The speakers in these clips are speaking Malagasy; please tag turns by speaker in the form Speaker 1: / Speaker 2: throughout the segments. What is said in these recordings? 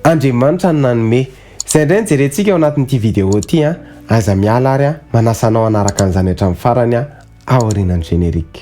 Speaker 1: Andriamanitra no nanome. Izay indray no jerentsika ao anatin'ity vidéo ity an! Aza miala ary an! Manasa anao hanaraka an'izany hatramin'ny farany an! Aorianan'ny générique.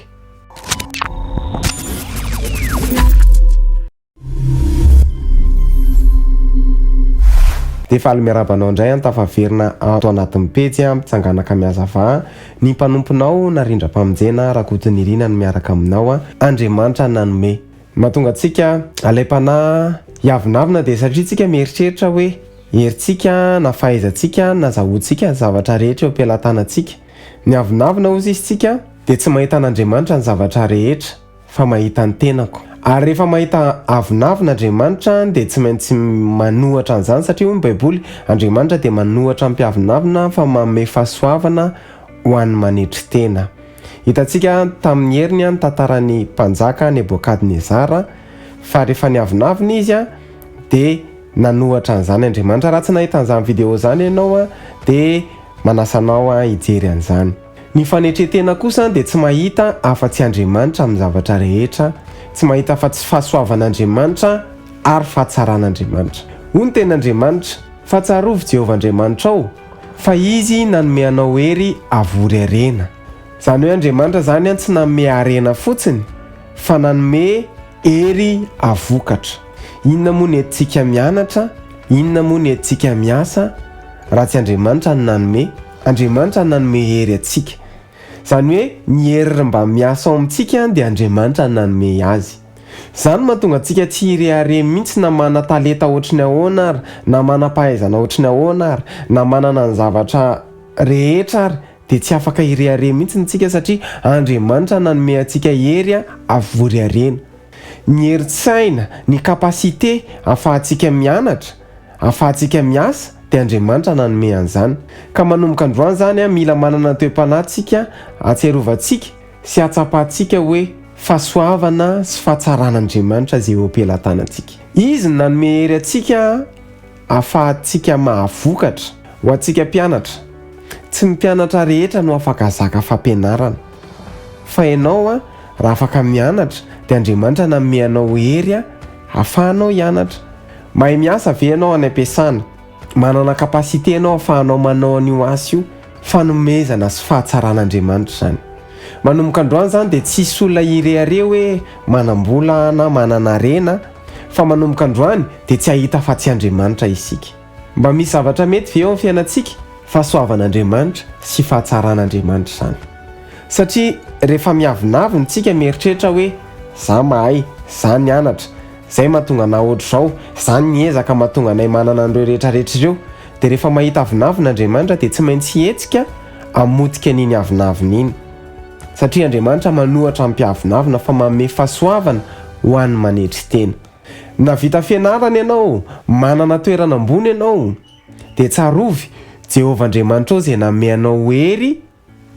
Speaker 1: Dia faly miarahaba anao indray an, tafaverina ato anatin'ny pejy an, mpitsanganaka mihazava ny mpanomponao Narindram-pamonjena Rakotonirina no miaraka aminao an, Andriamanitra nanome. Ny mahatonga antsika alaim-panahy hiavonavona dia satria tsika mieritreritra hoe herintsika na fahaizantsika na zahoantsika ny zavatra rehetra eo am-pelatanantsika. Miavonavona hozy izy tsika dia tsy mahita an'Andriamanitra ny zavatra rehetra. fa mahita ny tenako. Ary rehefa mahita avonavona Andriamanitra dia tsy maintsy manohatra an'izany satria hoy ny Baiboly, Andriamanitra dia manohatra ny mpiavonavona fa manome fahasoavana ho an'ny manetry tena. Hitantsika tamin'ny heriny ny tantaran'ny mpanjaka Nebokadnezara fa rehefa niavonavona izy dia nanohatra an'izany Andriamanitra. Raha tsy nahita an'izany video izany ianao dia manasa anao hijery an'izany. Ny fanetren-tena kosa dia tsy mahita afa-tsy Andriamanitra amin'ny zavatra rehetra, tsy mahita afa-tsy fahasoavan'Andriamanitra ary fahatsaran'Andriamanitra. Hoy ny tenin'Andriamanitra, Fa tsarovy Jehovah Andriamanitrao, fa Izy nanome anao hery havory harena. Izany hoe Andriamanitra izany tsy nanome harena fotsiny, fa nanome hery havokatra. Inona moa ny entintsika mianatra? Inona moa ny entintsika miasa raha tsy Andriamanitra no nanome? Andriamanitra nanome hery antsika. Izany hoe ny hery mba miasa ao amintsika dia Andriamanitra nanome azy. Izany no mahatonga antsika tsy hirehareha mihitsy na manan-talenta ohatry ny ahoana ary, na manam-pahaizana ohatry ny ahoana ary, na manana ny zavatra rehetra ary dia tsy afaka hirehareha mihitsy isika satria Andriamanitra nanome antsika hery havory harena. Ny herin-tsaina, ny capacité ahafahantsika mianatra, ahafahantsika miasa dia Andriamanitra nanome an'izany. Ka manomboka androany izany mila manana ny toe-panahy tsika hahatsiarovantsika sy hahatsapantsika hoe fahasoavana sy fahatsaran'Andriamanitra izay eo am-pelatanantsika. Izy no nanome hery antsika ahafahantsika mahavokatra. Ho antsika mpianatra, tsy ny mpianatra rehetra no afaka zaka fampianarana. Fa ianao raha afaka mianatra dia Andriamanitra nanome anao hery ahafahanao hianatra. Mahay miasa ve ianao any am-piasana? Manana capacité ianao ahafahanao manao an'io asa io? Fanomezana sy fahatsaran'Andriamanitra izany. Manomboka androany izany dia tsy hisy olona hirehareha hoe manam-bola na manana harena fa manomboka androany dia tsy hahita afa-tsy Andriamanitra isika. Mba misy zavatra mety ve eo amin'ny fiainantsika? Fahasoavan'Andriamanitra sy fahatsaran'Andriamanitra izany. Satria rehefa miavonavona isika mieritreritra hoe za mahay, za nianatra, zay mahatonga anah ohatr'izao, za niezaka mahatonga anay manana an'ireo rehetrarehetra ireo, dia rehefa mahita avonavona Andriamanitra dia tsy maintsy hihetsika hamotika an'iny avonavona iny. Satria Andriamanitra manohatra ny mpiavonavona fa manome fahasoavana ho an'ny manetry tena. Nahavita fianarana ianao, manana toerana ambony ianao, dia tsarovy, Jehovah Andriamanitrao izay nanome anao hery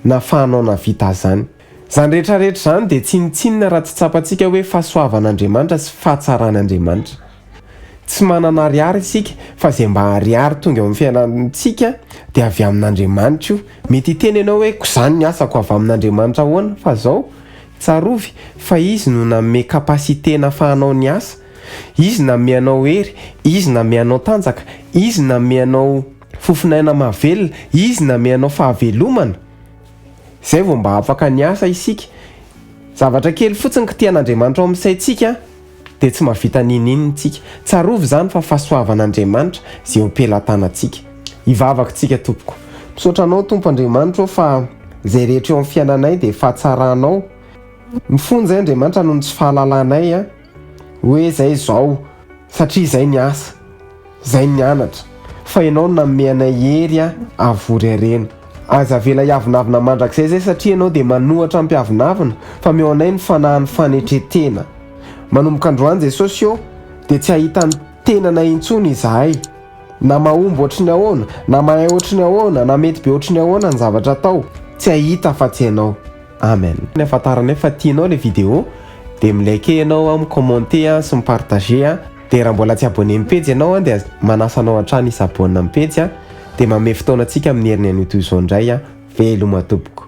Speaker 1: nafahanao nahavita azany. Izany rehetra rehetra izany dia tsinontsinona raha tsy tsapantsika hoe fahasoavan'Andriamanitra sy fahatsaran'Andriamanitra. Tsy manana ariary isika fa izay mba ariary tonga eo amin'ny fiainantsika dia avy amin'Andriamanitra io. Mety hiteny ianao hoe ko izany ny asako avy amin'Andriamanitra ahoana? Fa izao, tsarovy fa Izy no nanome capacité nafahanao niasa, Izy nanome anao hery, Izy nanome anao tanjaka, Izy nanome anao fofon'aina mahavelona, Izy nanome anao fahavelomana. Izay vao mba afaka niasa isika. Zavatra kely fotsiny kitihan'Andriamanitra ao amin'ny saintsika dia tsy mahavita n'inon'inona isika. Tsarovy izany fa fahasoavan'Andriamanitra izay eo am-pelatanantsika. Hivavaka isika tompoko. Misaotra anao Tompo Andriamanitra ô fa izay rehetra eo amin'ny fiainanay dia fahatsaranao. Mifonja izay Andriamanitra noho ny tsy fahalalanay a. Hoe izay izao satria izay ny asa. Zay nianatra, fa ianao no nanome anay hery hahavory harena. Aza avela hiavonavona mandrakizay izay satria ianao dia manohatra ampiavonavona fa omeo anay ny fanahin'ny fanetren-tena. Manomboka androany Jesosy ô, dia tsy hahita ny tenanay intsony izahay. Na mahomby ohatry ny ahoana, na mahay ohatry ny ahoana, na mety be ohatry ny ahoana ny zavatra atao, tsy hahita afa-tsy ianao. Amen. Ny ahafantaranay fa tianao ilay vidéo dia mi-liker ianao, mi-commenter sy mi-partager. Dia raha mbola tsy abonné amin'ny pejy ianao dia manasa anao hatrany hi-s'abonne amin'ny pejy dia manome fotoana antsika amin'ny heriny anio toy izao indray. Veloma tompoko.